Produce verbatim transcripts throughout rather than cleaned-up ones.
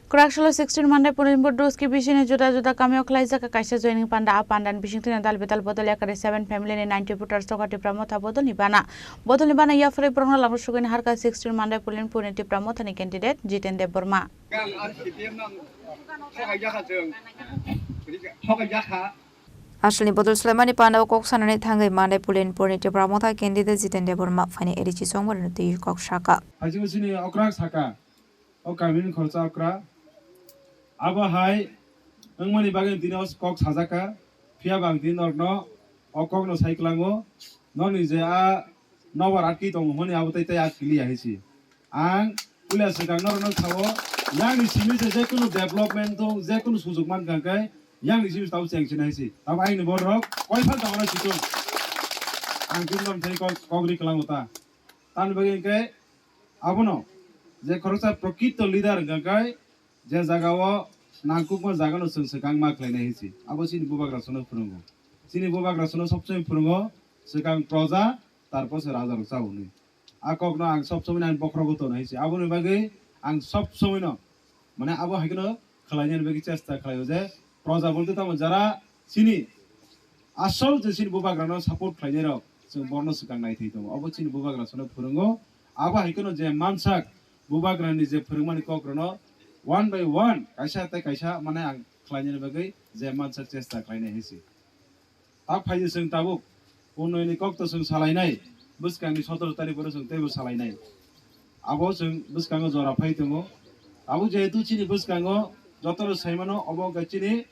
Kwraksalo sixteen Mandai Pulinpur Duski bisini juda juda kamio khlaijak kaisa joining panda. A pandani bisingtwi dal bedal bodol yakari seven family ni ninety voters toka Tipra Motha bodolni bana. Bodolni bana yapharwi borokno lama sugwini harkha sixteen Mandai Pulinpur ni Tipra Motha ni candidate Jiten Debbarma. Aswlni bodol swlaimani panda o kok sanani thangwi Mandai Pulinpur ni Tipra Motha candidate Jiten Debbarma phaini A D C chongmani twi kok saka. Haising sini okra saka. O kamini khoroksa okra. Abo hai wngmani bagwi tini o kok sajaka. Phiya ba ang tini norokno o kokno sai kwlango. Nokni je a nobar atki tongo hwnwi abo tei tei atki liya hai se. Ang puila swkang norokno sao, yangni simi se jekunu development tong, jekunu sujuk mankha khe yangni simi se tabo cheng sina hai se. Tamo aini borok koi phan tongna situng. Ang tini norok thai kok, kok ri kwlango ta. Tamni bagwi hwnkhe abono je khoroksa prokrito leader hwnkha khe je jagao nangkukma jagano chwng swkang ma khlainai hinsi. Abo chini bubagra sono phwrwngo. Chini bubagra sono sob somoi phwrwngo swkang proja, tarpor se raja rok chao hinwi. A kokno ang sob somoi ang bokhorogo tono hinsi. Aboni bagwi ang sob somoi no, mane abo hai kheno khlainani bagwi chesta khlaio je proja bolte tamo jara chini asol je chini bubagrano support khlainai rok chwng borno swkang naithai tongo. Obo chini bubagra sono phwrwngo. Abo hai kheno je mansak bubagrani je phwrwngmani kok rokno one by one kaisa tei kaisa mane ang khlainani bagwi je mansak chesta khlainai hinsi. Tak phai chwng tabuk unnoyoni kok to chwng salainai, bwskangni sotoro tarikh phano chwng teibo salainai. Abo chwng bwskango jora phai tongo. Abo jehetu chini bwskango jotono saimano obo wngkha chini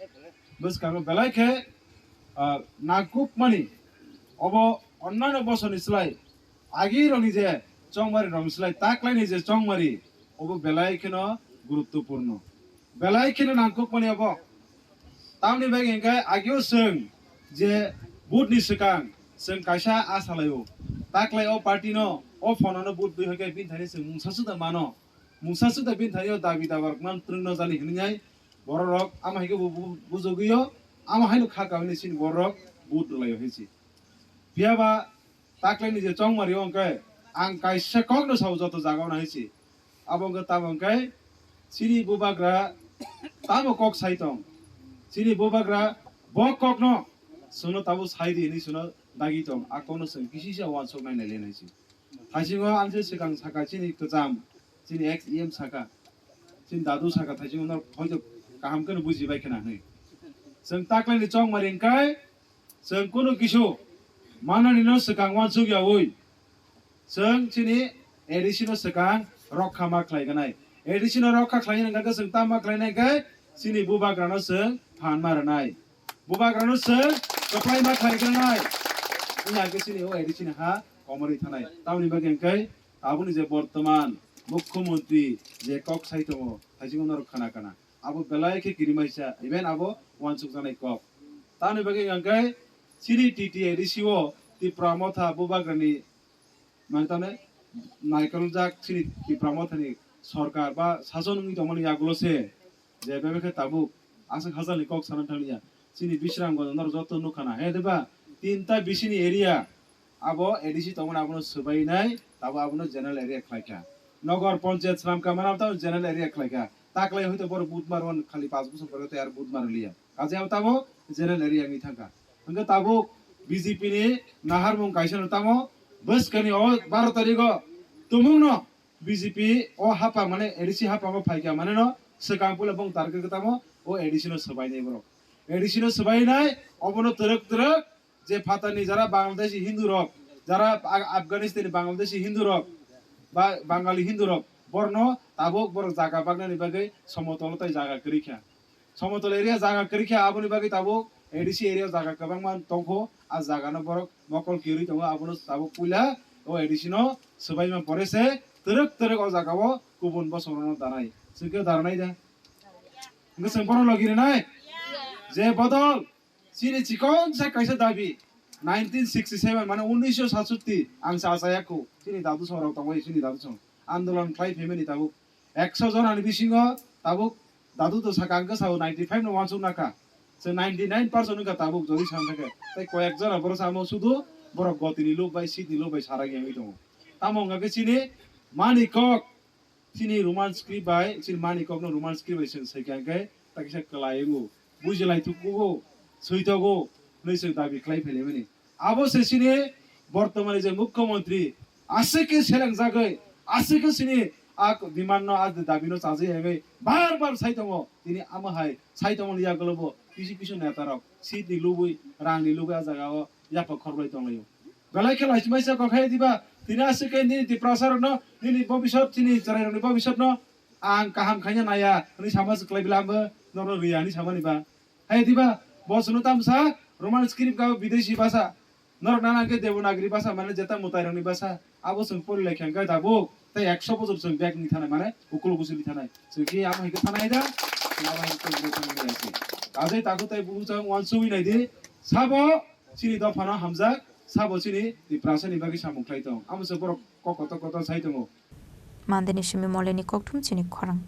bwskango belai khe, ah, nangkukmani obo onnano bosorni slai agi rokni je chongmari rokni slai taklaini je chongmari obo belai kheno guruttopurno. Belai kheno nangkukmani obo. Tamni bagwi hwnkhe agio chwng je vote ni swkang chwng kaisa a salaio. Taklai o party no, o phone no vote dui hwnkhe bini thani chwng mungsa suda mano. Mungsa suda bini thani o dabi dabar man twrwng no jani hinwi nai borok rok ama hai khe bu-, bu-, bujogwi o ama hai no kha kami ni chini borok rok vote rwlaio hinsi. Phiya ba taklaini je chongmari o hwnkhe ang kaisa kokno sao joto jagao nai si. Abo hwnkhe tamo hwnkhe chini bubagra tamo kok sai tong. Chini bubagra bo kokno chwngno tabuk sai di hinwi chwngno dagi tong. A kokno chwng kisi se uansuk nai nai le nai si. Thaisingo ang se swkang saka chini kwcham, chini ex E M saka, chini dadu saka thaisingo no hoito kaham kheno buji bai khna hinwi. Chwng taklaini chongmari hwnkhe chwng kunu kisu manani no swkang uansuk yaui. Chwng chini A D C no swkang rokha ma khlai ganai. A D C no rokha khlai hwnkha khe chwng tamo khlainai khe chini bubagra no chwng phan ma rwnai. Bubagra no chwng kwplai ma khlai gwnai. Wngya khe chini o A D C ni ha komorwi thanai. Tamoni bagwi hwnkhe aboni je bortoman mukhyamantri je kok sai tongo, thaisingo norok khana kana. Abo belai khe kirimaisa, even abo uansukjaknai kok. Tamoni bagwi hwnkhe chini T T A D C o Tipra Motha bubagrani, mane tamni naikoljak chini Tipra Mothani sorkar ba sason wngwi tongmani yagulo se je bebakhe tabuk aswk hajalni kok sana thangya. Chini Bisramganj norok joto nukha na, he diba? Tinta bisini area abo A D C tongmani abono swbainai, tabuk abono general area khlaikha. Nogor Panchayat swnamkha, mane tamo general area khlaikha. Taklai hoito borok budmar on khali panch bosor pore tei ar budmar liya. Kaje abo tamo general area wngwi thangkha. Hwnkhe tabuk B J P ni naharmung kaisa no tamo bwskani o baro tarigo tumungno B J P o hapang mane A D C hapang o phaikha mane no swkang puila bong target khe tamo o A D C no swbainai borok. A D C no swbainai obono twrwk twrwk je phatarni jara Bangladeshi Hindu rok, jara Af-, Afghanistan ni Bangladeshi Hindu rok ba Bangali Hindu rok borno tabuk borok jaga baknani bagwi somotolo tei jaga kwrwi kha. Somotol area jaga kwrwi khe aboni bagwi tabuk A D C area jaga kwbangma tongkho, a jagano borok mokol kirwi tongo, abono tabuk puila o A D C no swbaima pore se twrwk twrwk o jagao kubun bosongrokno danai. Chwngkhe daranai da? Hwnkhe chwng bono logi rwnai? Je bodol chini chikon sa kaisa dabi nineteen sixty seven mane unnisho satsotti ang sa chaya kho chini dadu songrok tongbai chini dadu song andolon khlai phaimani tabuk ekso jonani bisingo tabuk dadu to saka ang khe sao ninety five no uansuk nakha. Chwng ninety nine percent wngkha tabuk jodi sana thangkhe. Tei koyek jona borok samo sudu borok gotini luk bai seat ni luk bai sarak yangwi tongo. Tamo wngkha khe chini mani kok chini Roman script bai, chini mani kokno Roman script bai chwng sai kha khe, ta kisa kwlai wngo, bujilai thukugo, swi togo, hwnwi chwng dabi khlai phailaimani. Abo se chini bortomani je mukhyamantri, aswk khe selengjagwi, aswk khe chini a demand no, a dabi no chajwi haiwi bar bar sai tongo, tini amo hai sai tongmani yagulo bo kisi kisi neta rok seat ni lubui, rang ni lubui a jaga o yapha khorbai tonglaio. Belai khe laichimai se kok hai diba, tini aswk khe nini Tiprasa rokno, nini bobisot, chini chwrai rokni bobisot no ang kaham khaina naya hwnwi sama se kwlai bwla, ang bo norok riya hwnwi samani ba. Hai diba, bo chwngno tamo sa, Roman script ka bideshi bhasha, norok nana hwnkhe Devanagari bhasha, mane jeta mwtai rokni bhasha, abo chwng pori lai kha hwnkhe tabuk tei ekso bojor chwng bag ni thanai, mane ukulo kuchuli thanai. Chwng khe amo hai khe thanai da, chwng amo hai khe thanai da se. Ajai takhuk tei bukhuk chwng uansugwi nai di, sabo chini dophano hamjak, sabo chini Tiprasa ni bagwi samung khlai tong. Amo se borok kok kotor kotor sai tongo. Mandeni simi moleni kokthum chini khorang.